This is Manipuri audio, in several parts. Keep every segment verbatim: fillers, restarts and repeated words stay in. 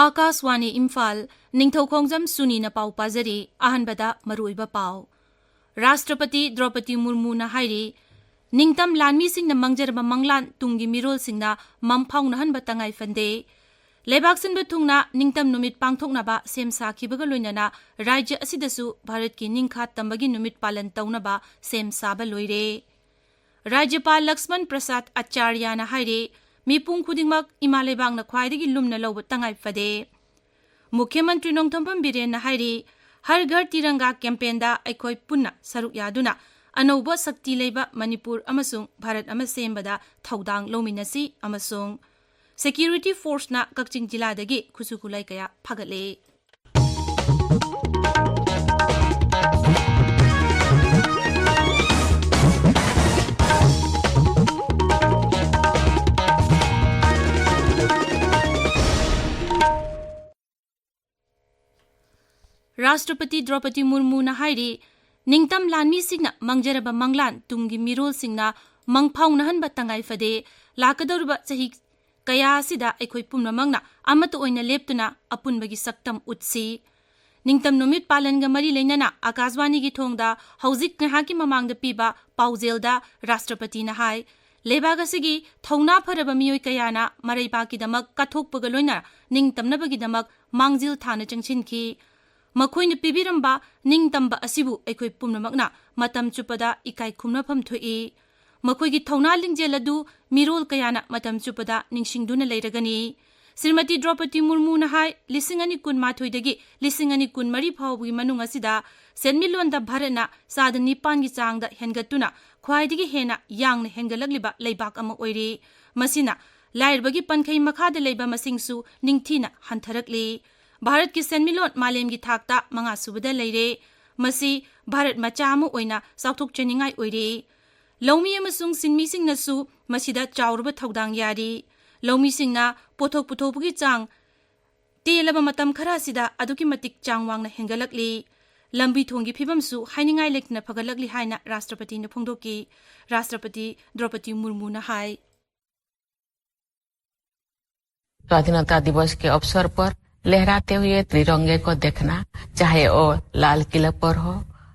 ꯑꯥꯀꯥꯁꯋꯥꯅꯤ ꯏꯝꯐꯥꯜ, ꯅꯤꯡꯊꯧꯈꯣꯡꯖꯝ ꯁꯨꯅꯤꯅ ꯄꯥꯎ ꯄꯥꯖꯔꯤ꯫ ꯑꯍꯥꯟꯕꯗ ꯃꯔꯨꯑꯣꯏꯕ ꯄꯥꯎ꯫ ꯔꯥꯁꯇ꯭ꯔꯄꯇꯤ ꯗ꯭ꯔꯧꯄꯗꯤ ꯃꯨꯔꯃꯨꯅ ꯍꯥꯏꯔꯤ, ꯅꯤꯡꯇꯝ ꯂꯥꯟꯃꯤꯁꯤꯡꯅ ꯃꯥꯡꯖꯔꯕ ꯃꯪꯂꯥꯟ ꯇꯨꯡꯒꯤ ꯃꯤꯔꯣꯜꯁꯤꯡꯅ ꯃꯪꯐꯥꯎꯅꯍꯟꯕ ꯇꯉꯥꯏ ꯐꯗꯦ꯫ ꯂꯩꯕꯥꯛ ꯁꯤꯟꯕ ꯊꯨꯡꯅ ꯅꯤꯡꯇꯝ ꯅꯨꯃꯤꯠ ꯄꯥꯡꯊꯣꯛꯅꯕ ꯁꯦꯝ ꯁꯥꯈꯤꯕꯒ ꯂꯣꯏꯅꯅ ꯔꯥꯖ꯭ꯌ ꯑꯁꯤꯗꯁꯨ ꯚꯥꯔꯠꯀꯤ ꯅꯤꯡꯈꯥ ꯇꯝꯕꯒꯤ ꯅꯨꯃꯤꯠ ꯄꯥꯂꯟ ꯇꯧꯅꯕ ꯁꯦꯝ ꯁꯥꯕ ꯂꯣꯏꯔꯦ꯫ ꯔꯥꯖ꯭ꯌꯄꯥꯜ ꯂꯛꯁꯃꯟ ꯄ꯭ꯔꯁꯥꯗ ꯑꯆꯥꯔꯌꯥꯅ ꯍꯥꯏꯔꯤ, ꯃꯤꯄꯨꯝ ꯈꯨꯗꯤꯡꯃꯛ ꯏꯃꯥ ꯂꯩꯕꯥꯛꯅ ꯈ꯭ꯋꯥꯏꯗꯒꯤ ꯂꯨꯝꯅ ꯂꯧꯕ ꯇꯉꯥꯏ ꯐꯗꯦ꯫ ꯃꯨꯈ꯭ꯌ ꯃꯟꯇ꯭ꯔꯤ ꯅꯣꯡꯊꯣꯝꯕꯝ ꯕꯤꯔꯦꯟꯅ ꯍꯥꯏꯔꯤ, ꯍꯔ ꯘꯔ ꯇꯤꯔꯪꯒꯥ ꯀꯦꯝꯄꯦꯟꯗ ꯑꯩꯈꯣꯏ ꯄꯨꯟꯅ ꯁꯔꯨꯛ ꯌꯥꯗꯨꯅ ꯑꯅꯧꯕ ꯁꯛꯇꯤ ꯂꯩꯕ ꯃꯅꯤꯄꯨꯔ ꯑꯃꯁꯨꯡ ꯚꯥꯔꯠ ꯑꯃ ꯁꯦꯝꯕꯗ ꯊꯧꯗꯥꯡ ꯂꯧꯃꯤꯟꯅꯁꯤ ꯑꯃꯁꯨꯡ ꯁꯦꯀ꯭ꯌꯨꯔꯤꯇꯤ ꯐꯣꯔꯁꯅ ꯀꯛꯆꯤꯡ ꯖꯤꯂꯥꯗꯒꯤ ꯈꯨꯠꯁꯨ ꯈꯨꯠꯂꯥꯏ ꯀꯌꯥ ꯐꯥꯒꯠꯂꯦ꯫ ꯔꯥꯁꯇ꯭ꯔꯄꯇꯤ ꯗ꯭ꯔꯧꯄꯗꯤ ꯃꯨꯔꯃꯨꯅ ꯍꯥꯏꯔꯤ, ꯅꯤꯡꯇꯝ ꯂꯥꯟꯃꯤꯁꯤꯡꯅ ꯃꯥꯡꯖꯔꯕ ꯃꯪꯂꯥꯟ ꯇꯨꯡꯒꯤ ꯃꯤꯔꯣꯜꯁꯤꯡꯅ ꯃꯪꯐꯥꯎꯅꯍꯟꯕ ꯇꯉꯥꯏ ꯐꯗꯦ꯫ ꯂꯥꯛꯀꯗꯧꯔꯤꯕ ꯆꯍꯤ ꯀꯌꯥ ꯑꯁꯤꯗ ꯑꯩꯈꯣꯏ ꯄꯨꯝꯅꯃꯛꯅ ꯑꯃꯠꯇ ꯑꯣꯏꯅ ꯂꯦꯞꯇꯨꯅ ꯑꯄꯨꯟꯕꯒꯤ ꯁꯛꯇꯝ ꯎꯠꯁꯤ꯫ ꯅꯤꯡꯇꯝ ꯅꯨꯃꯤꯠ ꯄꯥꯂꯟꯒ ꯃꯔꯤ ꯂꯩꯅꯅ ꯑꯀꯥꯁꯕꯥꯅꯤꯒꯤ ꯊꯣꯡꯗ ꯍꯧꯖꯤꯛ ꯉꯥꯏꯍꯥꯛꯀꯤ ꯃꯃꯥꯡꯗ ꯄꯤꯕ ꯄꯥꯎꯖꯦꯜꯗ ꯔꯥꯁꯇ꯭ꯔꯄꯇꯤꯅ ꯍꯥꯏ, ꯂꯩꯕꯥꯛ ꯑꯁꯤꯒꯤ ꯊꯧꯅꯥ ꯐꯔꯕ ꯃꯤꯑꯣꯏ ꯀꯌꯥꯅ ꯃꯔꯩꯕꯥꯛꯀꯤꯗꯃꯛ ꯀꯠꯊꯣꯛꯄꯒ ꯂꯣꯏꯅꯅ ꯅꯤꯡꯇꯝꯅꯕꯒꯤꯗꯃꯛ ꯃꯥꯡꯖꯤꯜ ꯊꯥꯅ ꯆꯪꯁꯤꯟꯈꯤ꯫ ꯃꯈꯣꯏꯅ ꯄꯤꯕꯤꯔꯝꯕ ꯅꯤꯡꯇꯝꯕ ꯑꯁꯤꯕꯨ ꯑꯩꯈꯣꯏ ꯄꯨꯝꯅꯃꯛꯅ ꯃꯇꯝ ꯆꯨꯞꯄꯗ ꯏꯀꯥꯏ ꯈꯨꯝꯅꯐꯝ ꯊꯣꯛꯏ꯫ ꯃꯈꯣꯏꯒꯤ ꯊꯧꯅꯥ ꯂꯤꯡꯖꯦꯜ ꯑꯗꯨ ꯃꯤꯔꯣꯜ ꯀꯌꯥꯅ ꯃꯇꯝ ꯆꯨꯞꯄꯗ ꯅꯤꯡꯁꯤꯡꯗꯨꯅ ꯂꯩꯔꯒꯅꯤ꯫ ꯁ꯭ꯔꯤꯃꯇꯤ ꯗ꯭ꯔꯧꯄꯗꯤ ꯃꯨꯔꯃꯨꯅ ꯍꯥꯏ, ꯂꯤꯁꯤꯡ ꯑꯅꯤ ꯀꯨꯟꯃꯥꯊꯣꯏꯗꯒꯤ ꯂꯤꯁꯤꯡ ꯑꯅꯤ ꯀꯨꯟꯃꯔꯤ ꯐꯥꯎꯕꯒꯤ ꯃꯅꯨꯡ ꯑꯁꯤꯗ ꯁꯦꯟꯃꯤꯠꯂꯣꯟꯗ ꯚꯥꯔꯠꯅ ꯆꯥꯗ ꯅꯤꯄꯥꯟꯒꯤ ꯆꯥꯡꯗ ꯍꯦꯟꯒꯠꯇꯨꯅ ꯈ꯭ꯋꯥꯏꯗꯒꯤ ꯍꯦꯟꯅ ꯌꯥꯡꯅ ꯍꯦꯟꯒꯠꯂꯛꯂꯤꯕ ꯂꯩꯕꯥꯛ ꯑꯃ ꯑꯣꯏꯔꯤ꯫ ꯃꯁꯤꯅ ꯂꯥꯏꯔꯕꯒꯤ ꯄꯟꯈꯩ ꯃꯈꯥꯗ ꯂꯩꯕ ꯃꯁꯤꯡꯁꯨ ꯅꯤꯡꯊꯤꯅ ꯍꯟꯊꯔꯛꯂꯤ꯫ ꯚꯥꯔꯠꯀꯤ ꯁꯦꯟꯃꯤꯠꯂꯣꯟ ꯃꯥꯂꯦꯝꯒꯤ ꯊꯥꯛꯇ ꯃꯉꯥꯁꯨꯕꯗ ꯂꯩꯔꯦ꯫ ꯃꯁꯤ ꯚꯥꯔꯠ ꯃꯆꯥ ꯑꯃ ꯑꯣꯏꯅ ꯆꯥꯎꯊꯣꯛꯆꯅꯤꯡꯉꯥꯏ ꯑꯣꯏꯔꯦ꯫ ꯂꯧꯃꯤ ꯑꯃꯁꯨꯡ ꯁꯤꯟꯃꯤꯁꯤꯡꯅꯁꯨ ꯃꯁꯤꯗ ꯆꯥꯎꯔꯕ ꯊꯧꯗꯥꯡ ꯌꯥꯔꯤ꯫ ꯂꯧꯃꯤꯁꯤꯡꯅ ꯄꯣꯠꯊꯣꯛ ꯄꯨꯊꯣꯛꯄꯒꯤ ꯆꯥꯡ ꯇꯦꯜꯂꯕ ꯃꯇꯝ ꯈꯔ ꯑꯁꯤꯗ ꯑꯗꯨꯛꯀꯤ ꯃꯇꯤꯛ ꯆꯥꯡ ꯋꯥꯡꯅ ꯍꯦꯟꯒꯠꯂꯛꯂꯤ꯫ ꯂꯝꯕꯤ ꯊꯣꯡꯒꯤ ꯐꯤꯕꯝꯁꯨ ꯍꯥꯏꯅꯤꯡꯉꯥꯏ ꯂꯩꯇꯅ ꯐꯒꯠꯂꯛꯂꯤ ꯍꯥꯏꯅ ꯔꯥꯁꯇ꯭ꯔꯄꯇꯤꯅ ꯐꯣꯡꯗꯣꯛꯈꯤ꯫ ꯔꯥꯁꯇ꯭ꯔꯄꯇꯤ ꯗ꯭ꯔꯧꯄꯗꯤ ꯃꯨꯔꯃꯨꯅ ꯍꯥꯏ꯫ स्वाधीनता दिवस के अवसर पर लहराते हुए तिरंगे को देखना, चाहे वो लाल किले पर हो,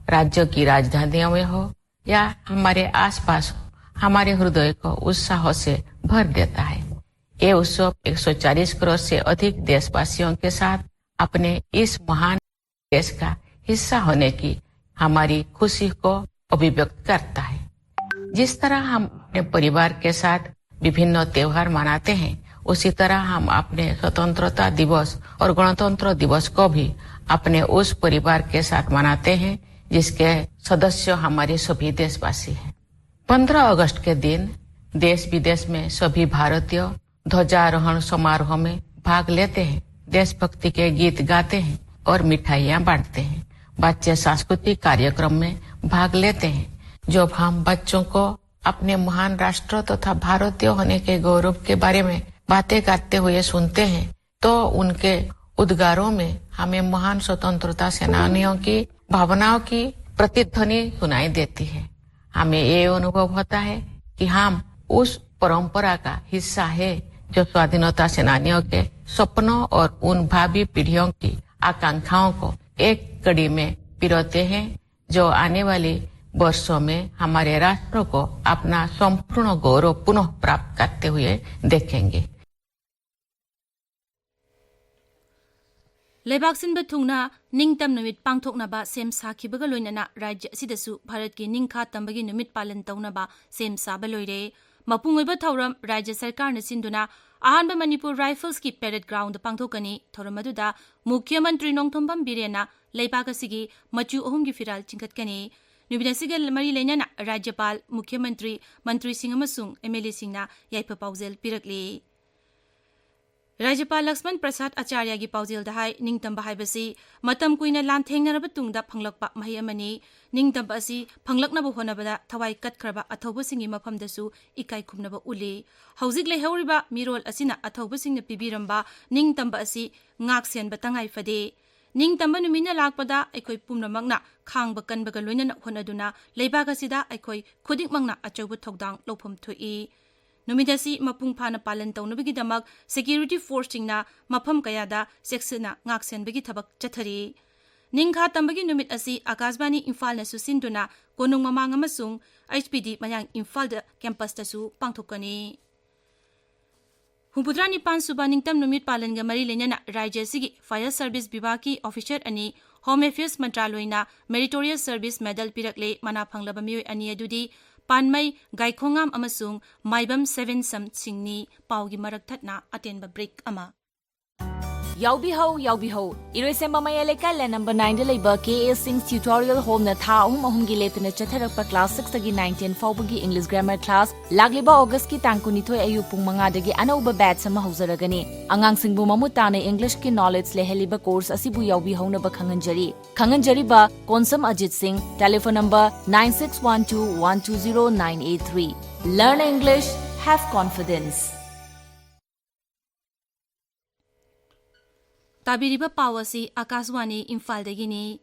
राज्यों की राजधानियों में हो या हमारे आसपास हो, हमारे हृदय को उत्साह से भर देता है। ये उत्सव एक सौ चालीस करोड़ से अधिक देशवासियों के साथ अपने इस महान देश का हिस्सा होने की हमारी खुशी को अभिव्यक्त करता है। जिस तरह हम अपने परिवार के साथ विभिन्न त्योहार मनाते हैं, उसी तरह हम अपने स्वतंत्रता दिवस और गणतंत्र दिवस को भी अपने उस परिवार के साथ मनाते हैं, जिसके सदस्य हमारे सभी देशवासी हैं। पन्द्रह अगस्त के दिन देश विदेश में सभी भारतीय ध्वजारोहण समारोह में भाग लेते हैं, देशभक्ति के गीत गाते हैं और मिठाइयां बांटते हैं। बच्चे सांस्कृतिक कार्यक्रम में भाग लेते हैं। जब हम बच्चों को अपने महान राष्ट्र तथा भारतीय होने के गौरव के बारे में बातें करते हुए सुनते हैं, तो उनके उद्गारों में हमें महान स्वतंत्रता सेनानियों की भावनाओं की प्रतिध्वनि सुनाई देती है। हमें ये अनुभव होता है कि हम उस परंपरा का हिस्सा है, जो स्वाधीनता सेनानियों के सपनों और उन भावी पीढ़ियों की आकांक्षाओं को एक कड़ी में पिरोते हैं, जो आने वाले वर्षों में हमारे राष्ट्र को अपना संपूर्ण गौरव पुनः प्राप्त करते हुए देखेंगे। ꯂꯩꯕꯥꯛ ꯁꯤꯟꯕ ꯊꯨꯡꯅ ꯅꯤꯡꯇꯝ ꯅꯨꯃꯤꯠ ꯄꯥꯡꯊꯣꯛꯅꯕ ꯁꯦꯝ ꯁꯥꯈꯤꯕꯒ ꯂꯣꯏꯅꯅ ꯔꯥꯖ꯭ꯌ ꯑꯁꯤꯗꯁꯨ ꯚꯥꯔꯠꯀꯤ ꯅꯤꯡꯈꯥ ꯇꯝꯕꯒꯤ ꯅꯨꯃꯤꯠ ꯄꯥꯂꯟ ꯇꯧꯅꯕ ꯁꯦꯝ ꯁꯥꯕ ꯂꯣꯏꯔꯦ꯫ ꯃꯄꯨꯡ ꯑꯣꯏꯕ ꯊꯧꯔꯝ ꯔꯥꯖ꯭ꯌ ꯁꯔꯀꯥꯔꯅ ꯁꯤꯟꯗꯨꯅ ꯑꯍꯥꯟꯕ ꯃꯅꯤꯄꯨꯔ ꯔꯥꯏꯐꯜꯁꯀꯤ ꯄꯦꯔꯦꯗ ꯒ꯭ꯔꯥꯎꯟꯗ ꯄꯥꯡꯊꯣꯛꯀꯅꯤ꯫ ꯊꯧꯔꯝ ꯑꯗꯨꯗ ꯃꯨꯈ꯭ꯌ ꯃꯟꯇ꯭ꯔꯤ ꯅꯣꯡꯊꯣꯝꯕꯝ ꯕꯤꯔꯦꯟꯅ ꯂꯩꯕꯥꯛ ꯑꯁꯤꯒꯤ ꯃꯆꯨ ꯑꯍꯨꯝꯒꯤ ꯐꯤꯔꯥꯜ ꯆꯤꯡꯈꯠꯀꯅꯤ꯫ ꯅꯨꯃꯤꯠ ꯑꯁꯤꯒ ꯃꯔꯤ ꯂꯩꯅꯅ ꯔꯥꯖ꯭ꯌꯄꯥꯜ, ꯃꯨꯈ꯭ꯌ ꯃꯟꯇ꯭ꯔꯤ, ꯃꯟꯇ꯭ꯔꯤꯁꯤꯡ ꯑꯃꯁꯨꯡ ꯑꯦꯝ ꯑꯦꯜ ꯑꯦꯁꯤꯡꯅ ꯌꯥꯏꯐ ꯄꯥꯎꯖꯦꯜ ꯄꯤꯔꯛꯂꯤ꯫ ꯔꯥꯖ꯭ꯌꯄꯥꯜ ꯂꯛꯁꯃꯟ ꯄ꯭ꯔꯁꯥꯗ ꯑꯥꯆꯥꯔꯌꯒꯤ ꯄꯥꯎꯖꯦꯜꯗ ꯍꯥꯏ, ꯅꯤꯡꯇꯝꯕ ꯍꯥꯏꯕꯁꯤ ꯃꯇꯝ ꯀꯨꯏꯅ ꯂꯥꯟꯊꯦꯡꯅꯔꯕ ꯇꯨꯡꯗ ꯐꯪꯂꯛꯄ ꯃꯍꯩ ꯑꯃꯅꯤ꯫ ꯅꯤꯡꯇꯝꯕ ꯑꯁꯤ ꯐꯪꯂꯛꯅꯕ ꯍꯣꯠꯅꯕꯗ ꯊꯋꯥꯏ ꯀꯠꯈ꯭ꯔꯕ ꯑꯊꯧꯕꯁꯤꯡꯒꯤ ꯃꯐꯝꯗꯁꯨ ꯏꯀꯥꯏ ꯈꯨꯝꯅꯕ ꯎꯠꯂꯤ꯫ ꯍꯧꯖꯤꯛ ꯂꯩꯍꯧꯔꯤꯕ ꯃꯤꯔꯣꯜ ꯑꯁꯤꯅ ꯑꯊꯧꯕꯁꯤꯡꯅ ꯄꯤꯕꯤꯔꯝꯕ ꯅꯤꯡꯇꯝꯕ ꯑꯁꯤ ꯉꯥꯛ ꯁꯦꯟꯕ ꯇꯉꯥꯏ ꯐꯗꯦ꯫ ꯅꯤꯡꯇꯝꯕ ꯅꯨꯃꯤꯠꯅ ꯂꯥꯛꯄꯗ ꯑꯩꯈꯣꯏ ꯄꯨꯝꯅꯃꯛꯅ ꯈꯥꯡꯕ ꯀꯟꯕꯒ ꯂꯣꯏꯅꯅ ꯍꯣꯠꯅꯗꯨꯅ ꯂꯩꯕꯥꯛ ꯑꯁꯤꯗ ꯑꯩꯈꯣꯏ ꯈꯨꯗꯤꯡꯃꯛꯅ ꯑꯆꯧꯕ ꯊꯧꯗꯥꯡ ꯂꯧꯐꯝ ꯊꯣꯛꯏ꯫ ꯅꯨꯃꯤꯠ ꯑꯁꯤ ꯃꯄꯨꯡ ꯐꯥꯅ ꯄꯥꯂꯟ ꯇꯧꯅꯕꯒꯤꯗꯃꯛ security forceꯁꯤꯡꯅ ꯃꯐꯝ ꯀꯌꯥꯗ ꯆꯦꯛꯁꯤꯟꯅ ꯉꯥꯛꯁꯦꯟꯕꯒꯤ ꯊꯕꯛ ꯆꯠꯊꯔꯤ꯫ ꯅꯤꯡꯈꯥ ꯇꯝꯕꯒꯤ ꯅꯨꯃꯤꯠ ꯑꯁꯤ ꯑꯀꯥꯁꯕꯥꯅꯤ ꯏꯝꯐꯥꯜꯅꯁꯨ ꯁꯤꯟꯗꯨꯅ ꯀꯣꯅꯨꯡ ꯃꯃꯥꯡ ꯑꯃꯁꯨꯡ H P D ꯃꯌꯥꯡ ꯏꯝꯐꯥꯜꯗ campusꯇꯁꯨ ꯄꯥꯡꯊꯣꯛꯀꯅꯤ꯫ ꯍꯨꯝꯐꯨꯇꯔꯥ ꯅꯤꯄꯥꯟ ꯁꯨꯕ ꯅꯤꯡꯇꯝ ꯅꯨꯃꯤꯠ ꯄꯥꯂꯟꯒ ꯃꯔꯤ ꯂꯩꯅꯅ ꯔꯥꯖ꯭ꯌ ꯑꯁꯤꯒꯤ Fire Service ꯕꯤꯚꯥꯒꯀꯤ officer ꯑꯅꯤ Home Affairs ꯃꯟꯇ꯭ꯔꯥꯂꯣꯏꯅ Meritorious Service Medal ꯄꯤꯔꯛꯂꯦ꯫ ꯃꯅꯥ ꯐꯪꯂꯕ ꯃꯤꯑꯣꯏ ꯑꯅꯤ ꯑꯗꯨꯗꯤ ꯄꯥꯟꯃꯩ ꯒꯥꯏꯈꯣꯉꯥꯝ ꯑꯃꯁꯨꯡ ꯃꯥꯏꯕꯝ ꯁꯦꯕꯦꯟꯁꯝ ꯁꯤꯡꯅꯤ꯫ ꯄꯥꯎꯒꯤ ꯃꯔꯛ ꯊꯠꯅ ꯑꯇꯦꯟꯕ break ꯑꯃ꯫ ꯌꯥꯎꯕꯤꯍꯧ, ꯌꯥꯎꯕꯤꯍꯧ꯫ ꯏꯔꯣꯏꯁꯦꯝꯕ ꯃꯌꯥꯏ ꯂꯩꯀꯥꯏ ꯂꯦꯟ number nineꯗ ꯂꯩꯕ K A Singh Tutorial Homeꯅ ꯊꯥ ꯑꯍꯨꯝ ꯑꯍꯨꯝꯒꯤ ꯂꯦꯞꯇꯅ ꯆꯠꯊꯔꯛꯄ class sixꯇꯒꯤ nine ten ꯐꯥꯎꯕꯒꯤ English grammar class ꯂꯥꯛꯂꯤꯕ Augustꯀꯤ ꯇꯥꯡ ꯀꯨꯟꯅꯤꯊꯣꯏ ꯑꯌꯨꯛ ꯄꯨꯡ ꯃꯉꯥꯗꯒꯤ ꯑꯅꯧꯕ batch ꯑꯃ ꯍꯧꯖꯔꯒꯅꯤ꯫ ꯑꯉꯥꯡꯁꯤꯡꯕꯨ ꯃꯃꯨꯠ ꯇꯥꯅ Englishꯀꯤ knowledge ꯂꯩꯍꯜꯂꯤꯕ course ꯑꯁꯤꯕꯨ ꯌꯥꯎꯕꯤꯍꯧꯅꯕ ꯈꯪꯍꯟꯖꯔꯤ꯫ ꯈꯪꯍꯟꯖꯔꯤꯕ ꯀꯣꯟꯁꯝ ꯑꯖꯤꯠ ꯁꯤꯡ, telephone number nine six one two one two zero nine eight three꯫ Learn English, have confidence꯫ ꯇꯥꯕꯤꯔꯤꯕ ꯄꯥꯎ ꯑꯁꯤ ꯑꯀꯥꯁꯕꯥꯅꯤ ꯏꯝꯐꯥꯜꯗꯒꯤꯅꯤ꯫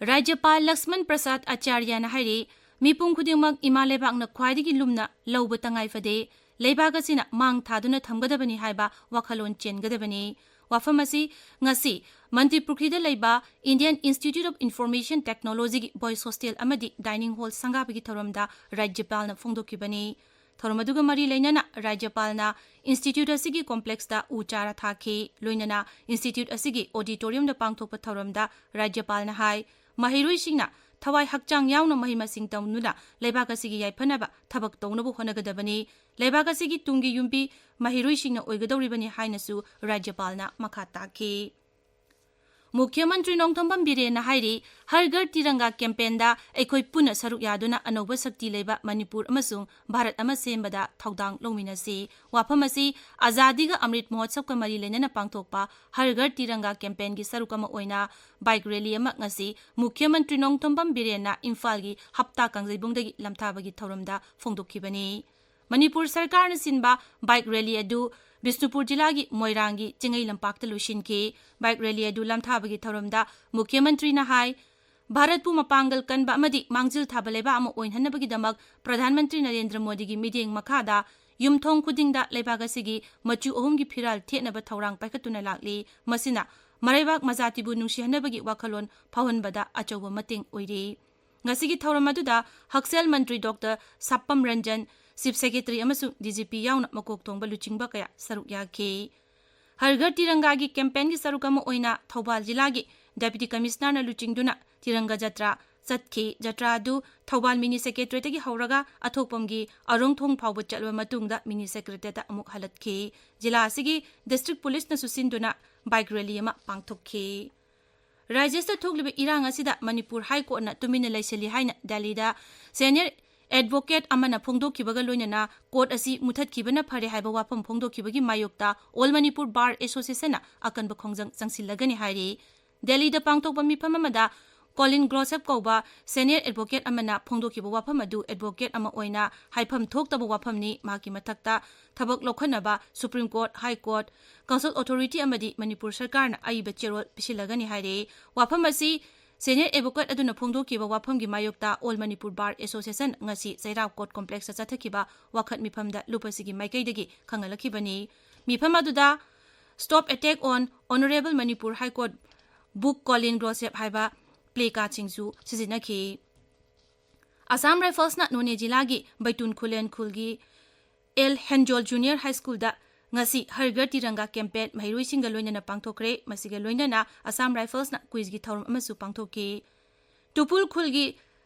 ꯔꯥꯖ꯭ꯌꯄꯥꯜ ꯂꯛꯁꯃꯟ ꯄ꯭ꯔꯁꯥꯗ ꯑꯆꯥꯔꯌꯅ ꯍꯥꯏꯔꯤ, ꯃꯤꯄꯨꯝ ꯈꯨꯗꯤꯡꯃꯛ ꯏꯃꯥ ꯂꯩꯕꯥꯛꯅ ꯈ꯭ꯋꯥꯏꯗꯒꯤ ꯂꯨꯝꯅ ꯂꯧꯕ ꯇꯉꯥꯏ ꯐꯗꯦ, ꯂꯩꯕꯥꯛ ꯑꯁꯤꯅ ꯃꯥꯡ ꯊꯥꯗꯨꯅ ꯊꯝꯒꯗꯕꯅꯤ ꯍꯥꯏꯕ ꯋꯥꯈꯜꯂꯣꯟ ꯆꯦꯟꯒꯗꯕꯅꯤ꯫ ꯋꯥꯐꯝ ꯑꯁꯤ ꯉꯁꯤ ꯃꯟꯇ꯭ꯔꯤ ꯄꯨꯈ꯭ꯔꯤꯗ ꯂꯩꯕ Indian Institute of Information Technologyꯒꯤ boys hostel ꯑꯃꯗꯤ dining hall ꯁꯪꯒꯥꯕꯒꯤ ꯊꯧꯔꯝꯗ ꯔꯥꯖ꯭ꯌꯄꯥꯜꯅ ꯐꯣꯡꯗꯣꯛꯈꯤꯕꯅꯤ꯫ ꯊꯧꯔꯝ ꯑꯗꯨꯒ ꯃꯔꯤ ꯂꯩꯅꯅ ꯔꯥꯖ꯭ꯌꯄꯥꯜꯅ institute ꯑꯁꯤꯒꯤ complexꯇ ꯎ ꯆꯥꯔꯥ ꯊꯥꯈꯤ꯫ ꯂꯣꯏꯅꯅ institute ꯑꯁꯤꯒꯤ auditoriumꯗ ꯄꯥꯡꯊꯣꯛꯄ ꯊꯧꯔꯝꯗ ꯔꯥꯖ꯭ꯌꯄꯥꯜꯅ ꯍꯥꯏ, ꯃꯍꯩꯔꯣꯏꯁꯤꯡꯅ ꯊꯋꯥꯏ ꯍꯛꯆꯥꯡ ꯌꯥꯎꯅ ꯃꯍꯩ ꯃꯁꯤꯡ ꯇꯝꯗꯨꯅ ꯂꯩꯕꯥꯛ ꯑꯁꯤꯒꯤ ꯌꯥꯏꯐꯅꯕ ꯊꯕꯛ ꯇꯧꯅꯕ ꯍꯣꯠꯅꯒꯗꯕꯅꯤ꯫ ꯂꯩꯕꯥꯛ ꯑꯁꯤꯒꯤ ꯇꯨꯡꯒꯤ ꯌꯨꯝꯕꯤ ꯃꯍꯩꯔꯣꯏꯁꯤꯡꯅ ꯑꯣꯏꯒꯗꯧꯔꯤꯕꯅꯤ ꯍꯥꯏꯅꯁꯨ ꯔꯥꯖ꯭ꯌꯄꯥꯜꯅ ꯃꯈꯥ ꯇꯥꯈꯤ꯫ ꯃꯨꯈ꯭ꯌ ꯃꯟꯇ꯭ꯔꯤ ꯅꯣꯡꯊꯣꯝꯕꯝ ꯕꯤꯔꯦꯟꯅ ꯍꯥꯏꯔꯤ, ꯍꯔ ꯘꯔ ꯇꯤꯔꯪꯒꯥ campaignꯗ ꯑꯩꯈꯣꯏ ꯄꯨꯟꯅ ꯁꯔꯨꯛ ꯌꯥꯗꯨꯅ ꯑꯅꯧꯕ ꯁꯛꯇꯤ ꯂꯩꯕ ꯃꯅꯤꯄꯨꯔ ꯑꯃꯁꯨꯡ ꯚꯥꯔꯠ ꯑꯃ ꯁꯦꯝꯕꯗ ꯊꯧꯗꯥꯡ ꯂꯧꯃꯤꯟꯅꯁꯤ꯫ ꯋꯥꯐꯝ ꯑꯁꯤ ꯑꯖꯥꯗꯤꯒ ꯑꯃ꯭ꯔꯤꯠ ꯃꯍꯣꯠꯁꯕꯀ ꯃꯔꯤ ꯂꯩꯅꯅ ꯄꯥꯡꯊꯣꯛꯄ ꯍꯔ ꯘꯔ ꯇꯤꯔꯪꯒꯥ campaignꯒꯤ ꯁꯔꯨꯛ ꯑꯃ ꯑꯣꯏꯅ bike rally ꯑꯃ ꯉꯁꯤ ꯃꯨꯈ꯭ꯌ ꯃꯟꯇ꯭ꯔꯤ ꯅꯣꯡꯊꯣꯝꯕꯝ ꯕꯤꯔꯦꯟꯅ ꯏꯝꯐꯥꯜꯒꯤ ꯍꯞꯇꯥ ꯀꯥꯡꯖꯩꯕꯨꯡꯗꯒꯤ ꯂꯝꯊꯥꯕꯒꯤ ꯊꯧꯔꯝꯗ ꯐꯣꯡꯗꯣꯛꯈꯤꯕꯅꯤ꯫ ꯃꯅꯤꯄꯨꯔ ꯁꯔꯀꯥꯔꯅ ꯁꯤꯟꯕ bike rally ꯑꯗꯨ ꯕꯤꯁꯅꯨꯄꯨꯔ ꯖꯤꯂꯥꯒꯤ ꯃꯣꯏꯔꯥꯡꯒꯤ ꯆꯤꯡꯉꯩ ꯂꯝꯄꯥꯛꯇ ꯂꯣꯏꯁꯤꯟꯈꯤ꯫ Bike rally ꯑꯗꯨ ꯂꯝꯊꯥꯕꯒꯤ ꯊꯧꯔꯝꯗ ꯃꯨꯈ꯭ꯌ ꯃꯟꯇ꯭ꯔꯤꯅ ꯍꯥꯏ, ꯚꯥꯔꯠꯄꯨ ꯃꯄꯥꯡꯒꯜ ꯀꯟꯕ ꯑꯃꯗꯤ ꯃꯥꯡꯖꯤꯜ ꯊꯥꯕ ꯂꯩꯕꯥꯛ ꯑꯃ ꯑꯣꯏꯍꯟꯅꯕꯒꯤꯗꯃꯛ ꯄ꯭ꯔꯙꯥꯟ ꯃꯟꯇ꯭ꯔꯤ ꯅꯔꯦꯟꯗ꯭ꯔ ꯃꯣꯗꯤꯒꯤ ꯃꯤꯠꯌꯦꯡ ꯃꯈꯥꯗ ꯌꯨꯝꯊꯣꯡ ꯈꯨꯗꯤꯡꯗ ꯂꯩꯕꯥꯛ ꯑꯁꯤꯒꯤ ꯃꯆꯨ ꯑꯍꯨꯝꯒꯤ ꯐꯤꯔꯥꯜ ꯊꯦꯠꯅꯕ ꯊꯧꯔꯥꯡ ꯄꯥꯏꯈꯠꯇꯨꯅ ꯂꯥꯛꯂꯤ꯫ ꯃꯁꯤꯅ ꯃꯔꯩꯕꯥꯛ ꯃꯖꯥꯇꯤꯕꯨ ꯅꯨꯡꯁꯤꯍꯟꯅꯕꯒꯤ ꯋꯥꯈꯜꯂꯣꯟ ꯐꯥꯎꯍꯟꯕꯗ ꯑꯆꯧꯕ ꯃꯇꯦꯡ ꯑꯣꯏꯔꯤ꯫ ꯉꯁꯤꯒꯤ ꯊꯧꯔꯝ ꯑꯗꯨꯗ ꯍꯛꯁꯦꯜ ꯃꯟꯇ꯭ꯔꯤ ꯗꯣꯛꯇꯔ ꯁꯥꯄꯝ ꯔꯟꯖꯟ, ꯆꯤꯐ ꯁꯦꯀ꯭ꯔꯦꯇꯔꯤ ꯑꯃꯁꯨꯡ ꯗꯤ ꯖꯤ ꯄꯤ ꯌꯥꯎꯅ ꯃꯀꯣꯛ ꯊꯣꯡꯕ ꯂꯨꯆꯤꯡꯕ ꯀꯌꯥ ꯁꯔꯨꯛ ꯌꯥꯈꯤ꯫ ꯍꯔ ꯘꯔ ꯇꯤꯔꯪꯒꯥꯒꯤ ꯀꯦꯝꯄꯦꯟꯒꯤ ꯁꯔꯨꯛ ꯑꯃ ꯑꯣꯏꯅ ꯊꯧꯕꯥꯜ ꯖꯤꯂꯥꯒꯤ ꯗꯦꯄ꯭ꯌꯨꯇꯤ ꯀꯃꯤꯁꯅꯔꯅ ꯂꯨꯆꯤꯡꯗꯨꯅ ꯇꯤꯔꯪꯒꯥ ꯖꯇ꯭ꯔꯥ ꯆꯠꯈꯤ꯫ ꯖꯇ꯭ꯔꯥ ꯑꯗꯨ ꯊꯧꯕꯥꯜ ꯃꯤꯅꯤ ꯁꯦꯀ꯭ꯔꯦꯇꯔꯤꯌꯦꯠꯇꯒꯤ ꯍꯧꯔꯒ ꯑꯊꯣꯛꯄꯝꯒꯤ ꯑꯔꯣꯡ ꯊꯣꯡ ꯐꯥꯎꯕ ꯆꯠꯂꯕ ꯃꯇꯨꯡꯗ ꯃꯤꯅꯤ ꯁꯦꯀ꯭ꯔꯦꯇꯔꯤꯌꯦꯠꯇ ꯑꯃꯨꯛ ꯍꯜꯂꯛꯈꯤ꯫ ꯖꯤꯂꯥ ꯑꯁꯤꯒꯤ ꯗꯤꯁꯇ꯭ꯔꯤꯛ ꯄꯨꯂꯤꯁꯅꯁꯨ ꯁꯤꯟꯗꯨꯅ ꯕꯥꯏꯛ ꯔꯦꯂꯤ ꯑꯃ ꯄꯥꯡꯊꯣꯛꯈꯤ꯫ ꯔꯥꯖ꯭ꯌꯁꯤꯗ ꯊꯣꯛꯂꯤꯕ ꯏꯔꯥꯡ ꯑꯁꯤꯗ ꯃꯅꯤꯄꯨꯔ ꯍꯥꯏ ꯀꯣꯔꯠꯅ ꯇꯨꯃꯤꯟꯅ ꯂꯩꯁꯤꯜꯂꯤ ꯍꯥꯏꯅ ꯗꯦꯜꯂꯤꯗ ꯁꯦꯅꯤꯌꯔ ꯑꯦꯗꯚꯣꯀꯦꯠ ꯑꯃꯅ ꯐꯣꯡꯗꯣꯛꯈꯤꯕꯒ ꯂꯣꯏꯅꯅ ꯀꯣꯔꯠ ꯑꯁꯤ ꯃꯨꯊꯠꯈꯤꯕꯅ ꯐꯔꯦ ꯍꯥꯏꯕ ꯋꯥꯐꯝ ꯐꯣꯡꯗꯣꯛꯈꯤꯕꯒꯤ ꯃꯥꯌꯣꯛꯇ ꯑꯣꯜ ꯃꯅꯤꯄꯨꯔ ꯕꯥꯔ ꯑꯦꯁꯣꯁꯤꯌꯦꯁꯟꯅ ꯑꯀꯟꯕ ꯈꯣꯡꯖꯪ ꯆꯪꯁꯤꯜꯂꯒꯅꯤ ꯍꯥꯏꯔꯤ꯫ ꯗꯦꯜꯂꯤꯗ ꯄꯥꯡꯊꯣꯛꯄ ꯃꯤꯐꯝ ꯑꯃꯗ ꯀꯣꯂꯤꯟ ꯒ꯭ꯂꯣꯁꯦꯞ ꯀꯧꯕ ꯁꯦꯅꯤꯌꯔ ꯑꯦꯗꯚꯣꯀꯦꯠ ꯑꯃꯅ ꯐꯣꯡꯗꯣꯛꯈꯤꯕ ꯋꯥꯐꯝ ꯑꯗꯨ ꯑꯦꯗꯚꯣꯀꯦꯠ ꯑꯃ ꯑꯣꯏꯅ ꯍꯥꯏꯐꯝ ꯊꯣꯛꯇꯕ ꯋꯥꯐꯝꯅꯤ꯫ ꯃꯍꯥꯛꯀꯤ ꯃꯊꯛꯇ ꯊꯕꯛ ꯂꯧꯈꯠꯅꯕ supreme court, high court, council authority ꯑꯃꯗꯤ ꯃꯅꯤꯄꯨꯔ ꯁꯔꯀꯥꯔꯅ ꯑꯏꯕ ꯆꯦꯔꯣꯜ ꯄꯤꯁꯤꯜꯂꯒꯅꯤ ꯍꯥꯏꯔꯤ꯫ ꯋꯥꯐꯝ ꯑꯁꯤ ꯁꯦꯅꯤꯌꯔ ꯑꯦꯗꯚꯣꯀꯦꯠ ꯑꯗꯨꯅ ꯐꯣꯡꯗꯣꯛꯈꯤꯕ ꯋꯥꯐꯝꯒꯤ ꯃꯥꯌꯣꯛꯇ ꯑꯣꯜ ꯃꯅꯤꯄꯨꯔ ꯕꯥꯔ ꯑꯦꯁꯣꯁꯤꯌꯦꯁꯟ ꯉꯁꯤ ꯆꯩꯔꯥꯎ ꯀꯣꯔꯠ ꯀꯣꯝꯄ꯭ꯂꯦꯛꯁꯇ ꯆꯠꯊꯈꯤꯕ ꯋꯥꯈꯠ ꯃꯤꯐꯝꯗ ꯂꯨꯞ ꯑꯁꯤꯒꯤ ꯃꯥꯏꯀꯩꯗꯒꯤ ꯈꯪꯍꯜꯂꯛꯈꯤꯕꯅꯤ꯫ ꯃꯤꯐꯝ ꯑꯗꯨꯗ Stop attack on Honorable Manipur High Court book ꯀꯣꯂꯤꯟ ꯒ꯭ꯂꯣꯁꯦꯞ ꯍꯥꯏꯕ ꯄ꯭ꯂꯦ ꯀꯥꯔꯗꯁꯤꯡꯁꯨ ꯁꯤꯖꯤꯟꯅꯈꯤ꯫ ꯑꯁꯥꯝ ꯔꯥꯏꯐꯜꯁꯅ ꯅꯣꯅꯦ ꯖꯤꯂꯥꯒꯤ ꯕꯩꯇꯨꯟ ꯈꯨꯂꯦꯟ ꯈꯨꯜꯒꯤ ꯑꯦꯜ ꯍꯦꯟꯖꯣꯜ ꯖꯨꯅꯤꯌꯔ ꯍꯥꯏ ꯁ꯭ꯀꯨꯜꯗ ꯉꯁꯤ ꯍꯔ ꯘꯔ ꯇꯤꯔꯪꯒꯥ ꯀꯦꯝꯄꯦꯟ ꯃꯍꯩꯔꯣꯏꯁꯤꯡꯒ ꯂꯣꯏꯅꯅ ꯄꯥꯡꯊꯣꯛꯈ꯭ꯔꯦ꯫ ꯃꯁꯤꯒ ꯂꯣꯏꯅꯅ ꯑꯁꯥꯝ ꯔꯥꯏꯐꯜꯁꯅ ꯀ꯭ꯋꯤꯖꯒꯤ ꯊꯧꯔꯝ ꯑꯃꯁꯨ ꯄꯥꯡꯊꯣꯛꯈꯤ꯫ ꯇꯨꯄꯨꯜ ꯈꯨꯜꯒꯤ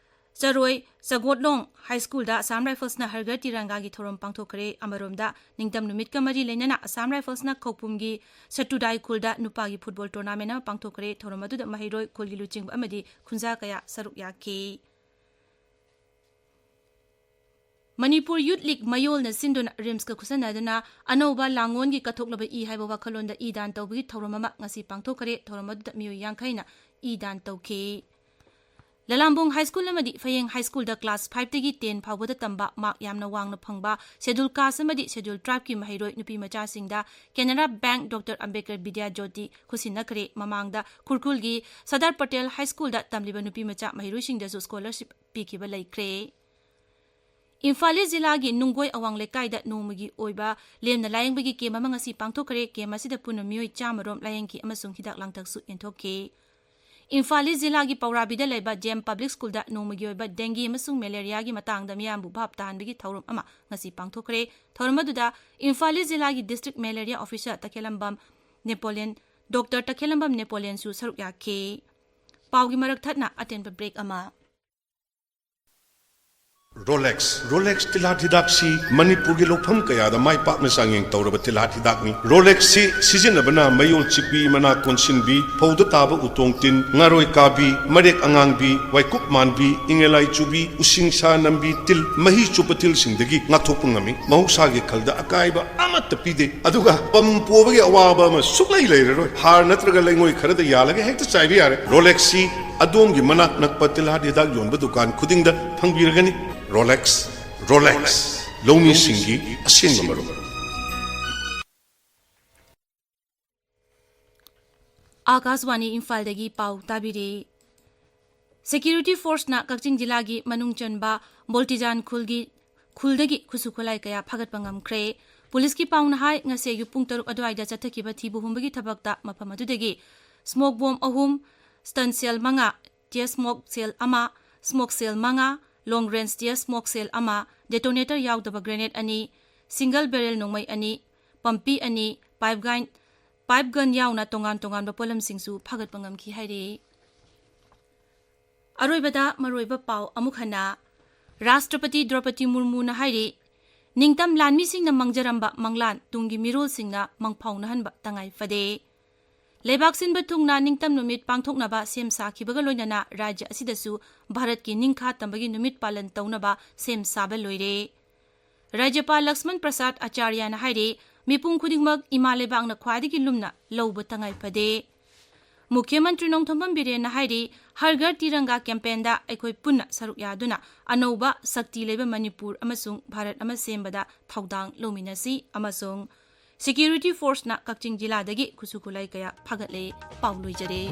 ꯆꯔꯣꯏ ꯆꯒꯣꯠꯂꯣꯡ ꯍꯥꯏ ꯁ꯭ꯀꯨꯜꯗ ꯑꯁꯥꯝ ꯔꯥꯏꯐꯜꯁꯅ ꯍꯔ ꯘꯔ ꯇꯤꯔꯪꯒꯥꯒꯤ ꯊꯧꯔꯝ ꯄꯥꯡꯊꯣꯛꯈ꯭ꯔꯦ꯫ ꯑꯃꯔꯣꯝꯗ, ꯅꯤꯡꯇꯝ ꯅꯨꯃꯤꯠꯀ ꯃꯔꯤ ꯂꯩꯅꯅ ꯑꯁꯥꯝ ꯔꯥꯏꯐꯜꯁꯅ ꯈꯧꯄꯨꯝꯒꯤ ꯁꯠꯇꯨꯗꯥꯏ ꯈꯨꯜꯗ ꯅꯨꯄꯥꯒꯤ ꯐꯨꯠꯕꯣꯜ ꯇꯣꯔꯅꯥꯃꯦꯟ ꯑꯃ ꯄꯥꯡꯊꯣꯛꯈ꯭ꯔꯦ꯫ ꯊꯧꯔꯝ ꯑꯗꯨꯗ ꯃꯍꯩꯔꯣꯏ, ꯈꯨꯜꯒꯤ ꯂꯨꯆꯤꯡꯕ ꯑꯃꯗꯤ ꯈꯨꯟꯖꯥ ꯀꯌꯥ ꯁꯔꯨꯛ ꯌꯥꯈꯤ꯫ ꯃꯅꯤꯄꯨꯔ ꯌꯨꯠ ꯂꯤꯒ ꯃꯌꯣꯜꯅ ꯁꯤꯟꯗꯨꯅ ꯔꯤꯝꯁꯀ ꯈꯨꯠꯁꯝꯅꯗꯨꯅ ꯑꯅꯧꯕ ꯂꯥꯡꯑꯣꯟꯒꯤ ꯀꯠꯊꯣꯛꯂꯕ ꯏ ꯍꯥꯏꯕ ꯋꯥꯈꯜꯂꯣꯟꯗ ꯏ ꯗꯥꯟ ꯇꯧꯕꯒꯤ ꯊꯧꯔꯝ ꯑꯃ ꯉꯁꯤ ꯄꯥꯡꯊꯣꯛꯈ꯭ꯔꯦ꯫ ꯊꯧꯔꯝ ꯑꯗꯨꯗ ꯃꯤꯑꯣꯏ ꯌꯥꯡꯈꯩꯅ ꯏ ꯗꯥꯟ ꯇꯧꯈꯤ꯫ ꯂꯂꯥꯝꯕꯨꯡ ꯍꯥꯏ ꯁ꯭ꯀꯨꯜ ꯑꯃꯗꯤ ꯐꯌꯦꯡ ꯍꯥꯏ ꯁ꯭ꯀꯨꯜꯗ ꯀ꯭ꯂꯥꯁ ꯐꯥꯏꯚꯇꯒꯤ ꯇꯦꯟ ꯐꯥꯎꯕꯗ ꯇꯝꯕ ꯃꯥꯔꯛ ꯌꯥꯝꯅ ꯋꯥꯡꯅ ꯐꯪꯕ ꯁꯦꯗꯨꯜ ꯀꯥꯁ ꯑꯃꯗꯤ ꯁꯦꯗꯨꯜ ꯇ꯭ꯔꯥꯏꯕꯀꯤ ꯃꯍꯩꯔꯣꯏ ꯅꯨꯄꯤ ꯃꯆꯥꯁꯤꯡꯗ ꯀꯦꯅꯔꯥ ꯕꯦꯡꯛ ꯗꯣꯛꯇꯔ ꯑꯝꯕꯦꯗꯀꯔ ꯕꯤꯗ꯭ꯌꯥ ꯖꯣꯇꯤ ꯈꯨꯠꯁꯤꯟꯅꯈ꯭ꯔꯦ꯫ ꯃꯃꯥꯡꯗ ꯈꯨꯔꯈꯨꯜꯒꯤ ꯁꯔꯗꯥꯔ ꯄꯇꯦꯜ ꯍꯥꯏ ꯁ꯭ꯀꯨꯜꯗ ꯇꯝꯂꯤꯕ ꯅꯨꯄꯤ ꯃꯆꯥ ꯃꯍꯩꯔꯣꯏꯁꯤꯡꯗꯁꯨ ꯁ꯭ꯀꯣꯂꯔꯁꯤꯞ ꯄꯤꯈꯤꯕ ꯂꯩꯈ꯭ꯔꯦ꯫ ꯏꯝꯐꯥꯜ ꯏꯁ ꯖꯤꯂꯥꯒꯤ ꯅꯨꯡꯒꯣꯏ ꯑꯋꯥꯡ ꯂꯩꯀꯥꯏꯗ ꯅꯣꯡꯃꯒꯤ ꯑꯣꯏꯕ ꯂꯦꯝꯅ ꯂꯥꯌꯦꯡꯕꯒꯤ ꯀꯦꯝ ꯑꯃ ꯉꯁꯤ ꯄꯥꯡꯊꯣꯛꯈ꯭ꯔꯦ꯫ ꯀꯦꯝ ꯑꯁꯤꯗ ꯄꯨꯟꯅ ꯃꯤꯑꯣꯏ ꯆꯥꯝꯃ ꯔꯣꯝ ꯂꯥꯌꯦꯡꯈꯤ ꯑꯃꯁꯨꯡ ꯍꯤꯗꯥꯛ ꯂꯥꯡꯊꯛꯁꯨ ꯌꯦꯟꯊꯣꯛꯈꯤ꯫ ꯏꯝꯐꯥꯜ ꯏꯁ ꯖꯤꯂꯥꯒꯤ ꯄꯧꯔꯥꯕꯤꯗ ꯂꯩꯕ ꯖꯦꯝ ꯄꯕ꯭ꯂꯤꯛ ꯁ꯭ꯀꯨꯜꯗ ꯅꯣꯡꯃꯒꯤ ꯑꯣꯏꯕ ꯗꯦꯡꯒꯤ ꯑꯃꯁꯨꯡ ꯃꯦꯂꯦꯔꯤꯌꯥꯒꯤ ꯃꯇꯥꯡꯗ ꯃꯤꯌꯥꯝꯕꯨ ꯚꯥꯞ ꯇꯥꯍꯟꯕꯒꯤ ꯊꯧꯔꯝ ꯑꯃ ꯉꯁꯤ ꯄꯥꯡꯊꯣꯛꯈ꯭ꯔꯦ꯫ ꯊꯧꯔꯝ ꯑꯗꯨꯗ ꯏꯝꯐꯥꯜ ꯏꯁ ꯖꯤꯂꯥꯒꯤ district malaria officer Takhellambam Napoleon, doctor Takhellambam ꯅꯦꯄꯣꯂꯤꯌꯟꯁꯨ ꯁꯔꯨꯛ ꯌꯥꯈꯤ꯫ ꯄꯥꯎꯒꯤ ꯃꯔꯛ ꯊꯠꯅ ꯑꯇꯦꯟꯕ ꯕ꯭ꯔꯦꯛ ꯑꯃ꯫ ꯔꯣꯂꯦꯛꯁ꯫ ꯔꯣꯂꯦꯛꯁ ꯇꯤꯜꯍꯥꯠ ꯍꯤꯗꯥꯛꯁꯤ ꯃꯅꯤꯄꯨꯔꯒꯤ ꯂꯧꯐꯝ ꯀꯌꯥꯗ ꯃꯥꯏ ꯄꯥꯛꯅ ꯆꯥꯡꯌꯦꯡ ꯇꯧꯔꯕ ꯇꯤꯜꯍꯥꯠ ꯍꯤꯗꯥꯛꯅꯤ꯫ ꯔꯣꯂꯦꯛꯁꯁꯤ ꯁꯤꯖꯤꯟꯅꯕꯅ ꯃꯌꯣꯜ ꯆꯤꯛꯄꯤ, ꯃꯅꯥ ꯀꯣꯟꯁꯤꯟꯕꯤ, ꯐꯧꯗ ꯇꯥꯕ ꯎꯇꯣꯡ ꯇꯤꯟ, ꯉꯥꯔꯣꯏ ꯀꯥꯕꯤ, ꯃꯔꯦꯛ ꯑꯉꯥꯡꯕꯤ, ꯋꯥꯏꯀꯨꯞ ꯃꯥꯟꯕꯤ, ꯏꯪꯉꯦꯂꯥꯏ ꯆꯨꯕꯤ, ꯎꯁꯤꯡꯁꯥ ꯅꯝꯕꯤ ꯇꯤꯜ, ꯃꯍꯤ ꯆꯨꯞꯄ ꯇꯤꯜꯁꯤꯡꯗꯒꯤ ꯉꯥꯛꯊꯣꯛꯄ ꯉꯝꯃꯤ꯫ ꯃꯍꯧꯁꯥꯒꯤ ꯈꯜꯗ ꯑꯀꯥꯏꯕ ꯑꯃꯠꯇ ꯄꯤꯗꯦ꯫ ꯑꯗꯨꯒ ꯄꯝ ꯄꯣꯕꯒꯤ ꯑꯋꯥꯕ ꯑꯃ ꯁꯨꯛꯂꯩ ꯂꯩꯔꯔꯣꯏ꯫ ꯍꯥꯔ ꯅꯠꯇ꯭ꯔꯒ ꯂꯩꯉꯣꯏ ꯈꯔꯗ ꯌꯥꯜꯂꯒ ꯍꯦꯛꯇ ꯆꯥꯏꯕ ꯌꯥꯔꯦ꯫ ꯔꯣꯂꯦꯛꯁꯁꯤ ꯑꯗꯣꯝꯒꯤ ꯃꯅꯥꯛ ꯅꯛꯄ ꯇꯤꯜꯍꯥꯠ ꯍꯤꯗꯥꯛ ꯌꯣꯟꯕ ꯗꯨꯀꯥꯟ ꯈꯨꯗꯤꯡꯗ ꯐꯪꯕꯤꯔꯒꯅꯤ꯫ ꯔꯣꯂꯦꯛꯁ, ꯔꯣꯂꯦꯛꯁ, ꯂꯧꯃꯤꯁꯤꯡꯒꯤ ꯑꯁꯦꯡꯕ ꯃꯔꯨꯞ꯫ ꯑꯥꯀꯥꯁꯋꯥꯅꯤ ꯏꯝꯐꯥꯜꯗꯒꯤ ꯄꯥꯎ ꯇꯥꯕꯤꯔꯤ꯫ ꯁꯦꯀ꯭ꯌꯨꯔꯤꯇꯤ ꯐꯣꯔꯁꯅ ꯀꯛꯆꯤꯡ ꯖꯤꯂꯥꯒꯤ ꯃꯅꯨꯡ ꯆꯟꯕ ꯕꯣꯜꯇꯤꯖꯥꯟ ꯈꯨꯜꯒꯤ, ꯈꯨꯜꯗꯒꯤ ꯈꯨꯠꯁꯨ ꯈꯨꯠꯂꯥꯏ ꯀꯌꯥ ꯐꯥꯒꯠꯄ ꯉꯝꯈ꯭ꯔꯦ꯫ ꯄꯨꯂꯤꯁꯀꯤ ꯄꯥꯎꯅ ꯍꯥꯏ, ꯉꯁꯤ ꯑꯌꯨꯛ ꯄꯨꯡ ꯇꯔꯨꯛ ꯑꯗꯨꯋꯥꯏꯗ ꯆꯠꯊꯈꯤꯕ ꯊꯤꯕ ꯍꯨꯝꯕꯒꯤ ꯊꯕꯛꯇ ꯃꯐꯝ ꯑꯗꯨꯗꯒꯤ ꯁ꯭ꯃꯣꯛ ꯕꯣꯝ ꯑꯍꯨꯝ, ꯁ꯭ꯇꯟ ꯁꯦꯜ ꯃꯉꯥ, ꯇꯤꯌꯔ ꯁ꯭ꯃꯣꯛ ꯁꯦꯜ ꯑꯃ, ꯁ꯭ꯃꯣꯛ ꯁꯦꯜ ꯃꯉꯥ, ꯂꯣꯡ ꯔꯦꯟꯖ ꯇꯤꯌꯔ ꯁ꯭ꯃꯣꯛ ꯁꯦꯜ ꯑꯃ, ꯗꯦꯇꯣꯅꯦꯇꯔ ꯌꯥꯎꯗꯕ ꯒ꯭ꯔꯦꯅꯦꯗ ꯑꯅꯤ, ꯁꯤꯡꯒꯜ ꯕꯦꯔꯦꯜ ꯅꯣꯡꯃꯩ ꯑꯅꯤ, ꯄꯝꯄꯤ ꯑꯅꯤ, ꯄꯥꯏꯞ ꯒꯟ, ꯄꯥꯏꯞ ꯒꯟ ꯌꯥꯎꯅ ꯇꯣꯉꯥꯟ ꯇꯣꯉꯥꯟꯕ ꯄꯣꯠꯂꯝꯁꯤꯡꯁꯨ ꯐꯥꯒꯠꯄ ꯉꯝꯈꯤ ꯍꯥꯏꯔꯤ꯫ ꯑꯔꯣꯏꯕꯗ ꯃꯔꯨꯑꯣꯏꯕ ꯄꯥꯎ ꯑꯃꯨꯛ ꯍꯟꯅ꯫ ꯔꯥꯁꯇ꯭ꯔꯄꯇꯤ ꯗ꯭ꯔꯧꯄꯗꯤ ꯃꯨꯔꯃꯨꯅ ꯍꯥꯏꯔꯤ, ꯅꯤꯡꯇꯝ ꯂꯥꯟꯃꯤꯁꯤꯡꯅ ꯃꯥꯡꯖꯔꯝꯕ ꯃꯪꯂꯥꯟ ꯇꯨꯡꯒꯤ ꯃꯤꯔꯣꯜꯁꯤꯡꯅ ꯃꯪꯐꯥꯎꯅꯍꯟꯕ ꯇꯉꯥꯏ ꯐꯗꯦ꯫ ꯂꯩꯕꯥꯛ ꯁꯤꯟꯕ ꯊꯨꯡꯅ ꯅꯤꯡꯇꯝ ꯅꯨꯃꯤꯠ ꯄꯥꯡꯊꯣꯛꯅꯕ ꯁꯦꯝ ꯁꯥꯈꯤꯕꯒ ꯂꯣꯏꯅꯅ ꯔꯥꯖ꯭ꯌ ꯑꯁꯤꯗꯁꯨ ꯚꯥꯔꯠꯀꯤ ꯅꯤꯡꯈꯥ ꯇꯝꯕꯒꯤ ꯅꯨꯃꯤꯠ ꯄꯥꯂꯟ ꯇꯧꯅꯕ ꯁꯦꯝ ꯁꯥꯕ ꯂꯣꯏꯔꯦ꯫ ꯔꯥꯖ꯭ꯌꯄꯥꯜ ꯂꯛꯁꯃꯟ ꯄ꯭ꯔꯁꯥꯗ ꯑꯆꯥꯔꯌꯅ ꯍꯥꯏꯔꯤ, ꯃꯤꯄꯨꯝ ꯈꯨꯗꯤꯡꯃꯛ ꯏꯃꯥ ꯂꯩꯕꯥꯛꯅ ꯈ꯭ꯋꯥꯏꯗꯒꯤ ꯂꯨꯝꯅ ꯂꯧꯕ ꯇꯉꯥꯏ ꯐꯗꯦ꯫ ꯃꯨꯈ꯭ꯌ ꯃꯟꯇ꯭ꯔꯤ ꯅꯣꯡꯊꯣꯝꯕꯝ ꯕꯤꯔꯦꯟꯅ ꯍꯥꯏꯔꯤ, ꯍꯔ ꯘꯔ ꯇꯤꯔꯪꯒꯥ ꯀꯦꯝꯄꯦꯟꯗ ꯑꯩꯈꯣꯏ ꯄꯨꯟꯅ ꯁꯔꯨꯛ ꯌꯥꯗꯨꯅ ꯑꯅꯧꯕ ꯁꯛꯇꯤ ꯂꯩꯕ ꯃꯅꯤꯄꯨꯔ ꯑꯃꯁꯨꯡ ꯚꯥꯔꯠ ꯑꯃ ꯁꯦꯝꯕꯗ ꯊꯧꯗꯥꯡ ꯂꯧꯃꯤꯟꯅꯁꯤ ꯑꯃꯁꯨꯡ ꯁꯦꯀ꯭ꯌꯨꯔꯤꯇꯤ ꯐꯣꯔꯁꯅ ꯀꯛꯆꯤꯡ ꯖꯤꯂꯥꯗꯒꯤ ꯈꯨꯠꯁꯨ ꯈꯨꯠꯂꯥꯏ ꯀꯌꯥ ꯐꯥꯒꯠꯂꯦ꯫ ꯄꯥꯎ ꯂꯣꯏꯖꯔꯦ꯫